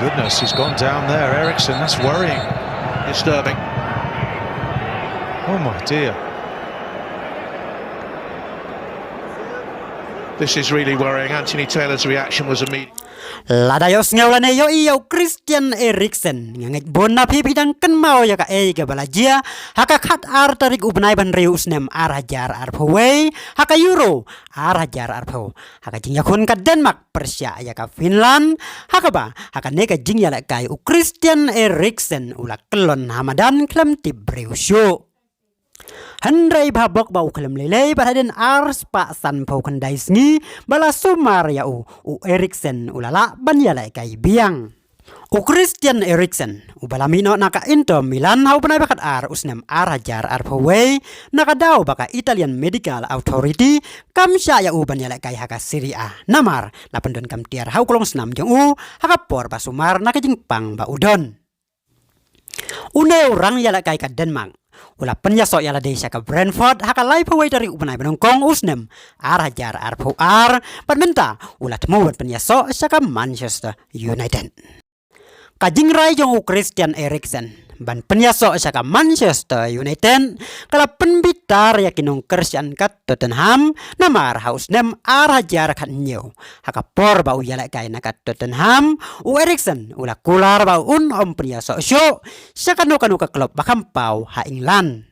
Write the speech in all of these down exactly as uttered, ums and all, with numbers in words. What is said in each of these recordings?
Goodness, he's gone down there, Eriksen. That's worrying. Disturbing. Oh my dear. This is really worrying. Anthony Taylor's reaction was immediate. Lada ïohsngew lane ïohi ïa u Christian Eriksen, nga ngeit bun na phi phi dang kynmaw ïa kaei kaba la jia ha ka khatar tarik u bnai ba hynriew u snem ar hajar arphew wei, ha ka Euro ar hajar arphew, ha ka jingïakhun ka Denmark pyrshah ïa ka Finland, ha kaba ha kane ka jingïalehkai u Christian Eriksen u la kyllon ha madan khlem tip briew shuh. Hynrei bha bok ba u khlem lei lei bad hadien ar spah sanphew khyndai sngi ba la sumar ïa u, u Eriksen u la lah ban ïalehkai biang. U Christian Eriksen uba la mih noh na ka Inter Milan ha u bnai ba khatar u snem ar hajar arphew wei, na ka daw ba ka Italian Medical Authority kam shah ïa u ban ïalehkai ha ka Serie A namar la pyndonkam tiar ha u klongsnam jong u ha ka por ba sumar na ka jingpang ba u don. Une u rangïalehkai ka Denmark u la pynïasoh ïa lade sha ka Brentford ha ka laiphew wei tarik u bnai ba nyngkong u snem ar hajar arphew ar, bad mynta u la thmu ban pynïasoh sha ka Manchester United. Ka jingrai jong u Christian Eriksen ban pynïasoh sha ka Manchester United ka la pynbitar ïa ki nongkyrshan ka Tottenham namar ha u snem ar hajar khathynñiew, ha ka por ba u ïalehkai na ka Tottenham, u Eriksen u la kular ba un ym pynïasoh shuh sha kano kano ka klub ba kham paw ha England.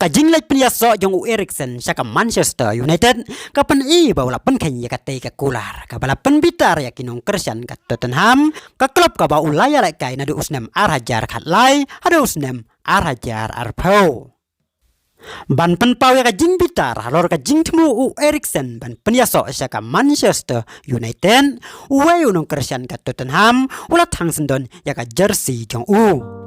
Ka jingleit pynïasoh jong u Eriksen sha ka Manchester United ka pyni ba u la pynkheiñ ïa katei ka kular kaba la pynbitar ïa ki nongkyrshan ka Tottenham, ka klub kaba u la ïalehkai naduh u snem ar hajar khatlai haduh u snem ar hajar arphew. Ban pynpaw ïa ka jingbitar halor ka jingthmu u Eriksen ban pynïasoh sha ka Manchester United, uwei u nongkyrshan ka Tottenham u la thang syndon ïa ka jersey jong u.